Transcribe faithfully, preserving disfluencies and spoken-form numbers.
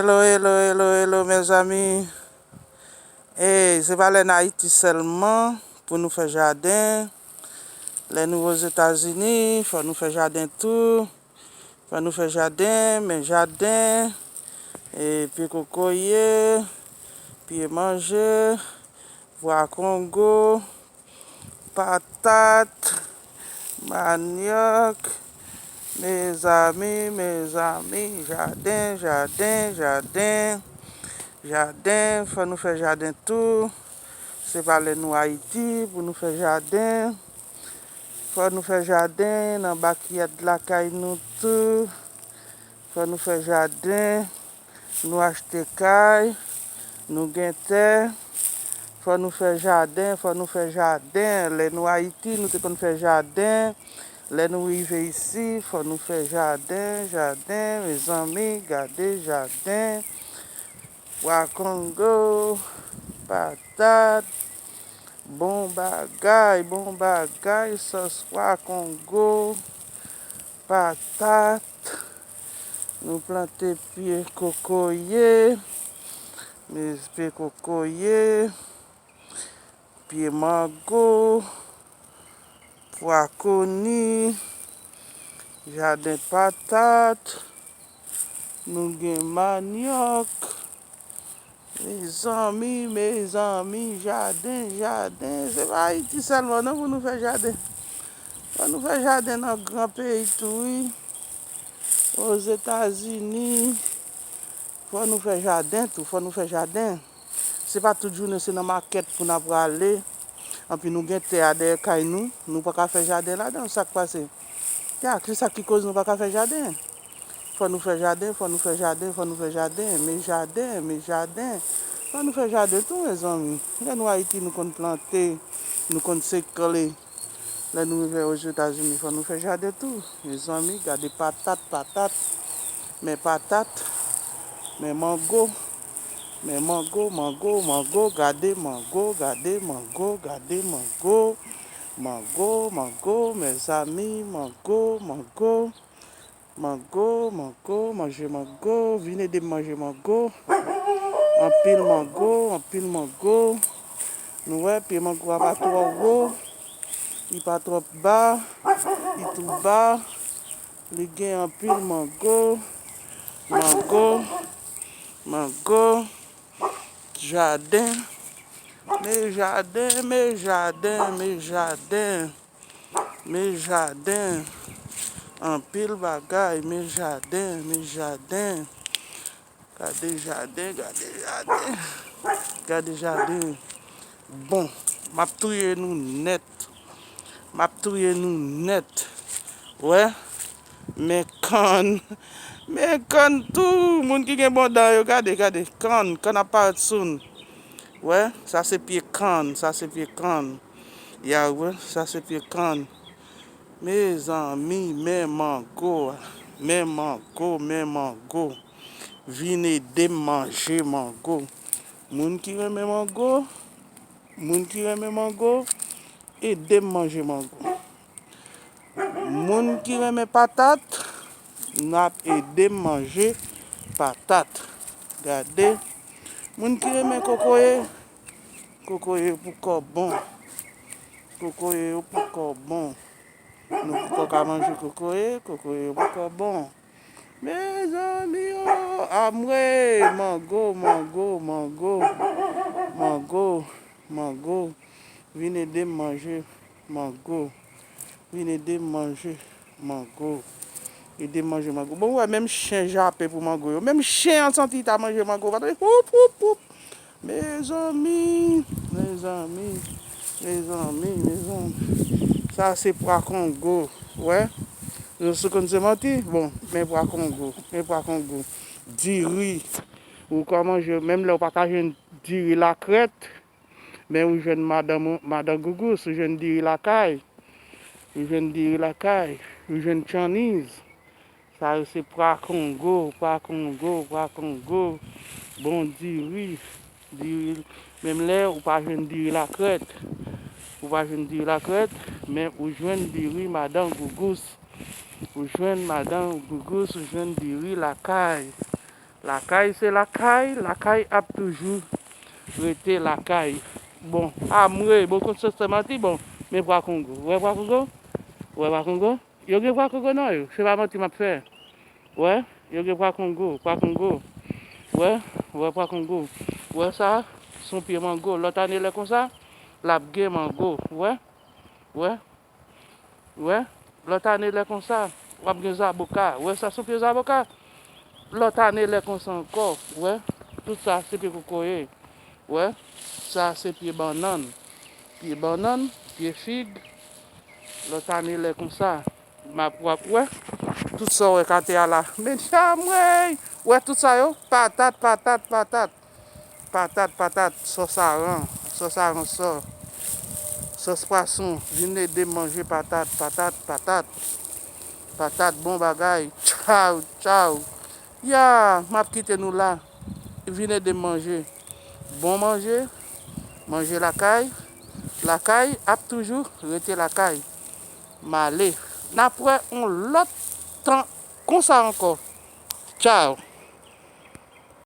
Hello, hello, hello, hello, mezanmi. Ey, se pa lè n Ayiti sèlman pou nou fè jaden. Lè nou Ozetazini, fò nou fè jaden tou. Fò nou fè jaden, men jaden, e, pye kokoye, pye manje, pwa kongo, patat, manyòk, mezanmi, mezanmi, jaden, jaden, jaden, jaden, fò nou fè jaden tou. Se pa lè nou Ayiti pou nou fè jaden. Fò nou fè jaden nan bakyad lakay nou tou. Fò nou fè jaden. Nou achte kay, nou gen tè, fò nou fè jaden, fò nou fè jaden. Lè nou Ayiti, nou te konn fè jaden. Lè nou rive isi, fò nou fè jaden, jaden, mezanmi, gade jaden. Pwa kongo, patat, bon bagay, bon bagay, sòs pwa kongo, patat. Nou plante pye kokoye, pye kokoye, pye mango, pwa koni, jaden patat, nou gen manyòk. Mezanmi, mezanmi, jaden, jaden. Se pa Ayiti sèlman non pou nou fè jaden. Fò nou fè jaden nan gran peyi tou, wi. Ozetazini, fò nou fè jaden tou, fò nou fè jaden. Se pa tout jounen se nan makèt pou n ap prale. Anpi nou gen tè a dèyè kay nou, nou pa ka fè jaden ladan, sa k pase? Ya, ki sa ki koz nou pa ka fè jaden? Fò nou fè jaden, fò nou fè jaden, fò nou fè jaden, men jaden, men jaden. Fò nou fè jaden tou, mezanmi. Lè nou Ayiti, nou konn plante, nou konn sekle. Lè nou rive Ozetazini, fò nou fè jaden tou. Mezanmi, gade patat, patat. Men patat, men mango. Men mango, mango, mango, gade mango, gade mango, gade mango. Mango, mango, mezanmi, mango, mango. Mango, mango, manje mango, vin ede m manje mango. Anpil mango, anpil mango. Nou wè, pye mango a pa twò wo, li pa twò ba, li tou ba. Li gen anpil mango, mango, mango, jaden. Men jaden, men jaden, men jaden. Men jaden. Anpil bagay, men jaden, men jaden. Gade jaden, gade jaden. Gade jaden. Bon, m ap touye nou nèt. M ap touye nou nèt. Wè. Men kann. Men kann tou. Moun ki gen bon dan yo, gade, gade. Kann, kann ap parèt sou n. Wè, sa se pye kann, sa se pye kann. Ya wè, sa se pye kann. Mezanmi, men mango a. Men mango, men mango. Vin ede m manje mango. Moun ki renmen mango, moun ki renmen mango, ede m manje mango. Moun ki renmen patat, n ap ede m manje patat. Gade. Moun ki renmen kokoye, kokoye poko bon. Kokoye yo poko bon. Nou poko ka manje kokoye, kokoye yo poko bon. Mezanmi o, amwe, mango, mango, mango, mango, mango. Vin ede m manje mango. Vin ede m manje mango. Ede m manje mango. Bon, ou wè, menm chen jape pou mango yo. Menm chen an santi ta manje mango. Pa tande, houp, houp, houp. Mezanmi, mezanmi, mezanmi, mezanmi. Sa se pwa kongo, wè. Yo sou konn se manti? Bon, men pwa kongo, men pwa kongo. Diri. Ou ka manje, menm lè ou pa ka jwenn diri lakrèt, men ou jwenn madan, madan gougous, ou jwenn diri lakay. Ou jwenn diri lakay, ou jwenn tchanniz. Sa yo se pwa kongo, pwa kongo, pwa kongo. Bon diri, diri. Menm lè ou pa jwenn diri lakrèt. Ou pa jwenn diri lakrèt, men ou jwenn diri madan gougous. Ou jwenn madan gougous, ou jwenn diri lakay. Lakay se lakay, lakay ap toujou rete lakay. Bon, amwe, bon, konn se manti, bon, men pwa Kongo. Wè pwa Kongo? Wè pwa Kongo? Yo gen pwa Kongo nan yo, se pa manti m ap fè. Wè, yo gen pwa Kongo, pwa Kongo. Wè, wè pwa Kongo. Wè sa, se yon pye mango. Lòt ane lè konsa, l ap gen mango. Wè, wè, wè. Lòt ane lè konsa, w ap gen zaboka. Wè sa, se yon pye zaboka. Lòt ane lè konsa ankò, wè. Tout sa, se pye kokoye. Wè, sa, se pye bannann. Pye bannann, pye fig. Lòt ane lè konsa, m ap, w ap wè. Tout sa w wè k atè a la. Men chanmwey! Wè tout sa yo? Patat, patat, patat. Patat, patat, sòs aran, sòs aransò, sòs pwason, vin ede m manje patat, patat, patat. Patat, bon bagay. Tchaw, tchaw. Ya, m ap kite nou la. Vin ede m manje. Bon manje, manje lakay. Lakay ap toujou rete lakay. M ale. N ap wè yon lòt tan konsa ankò. Tchaw.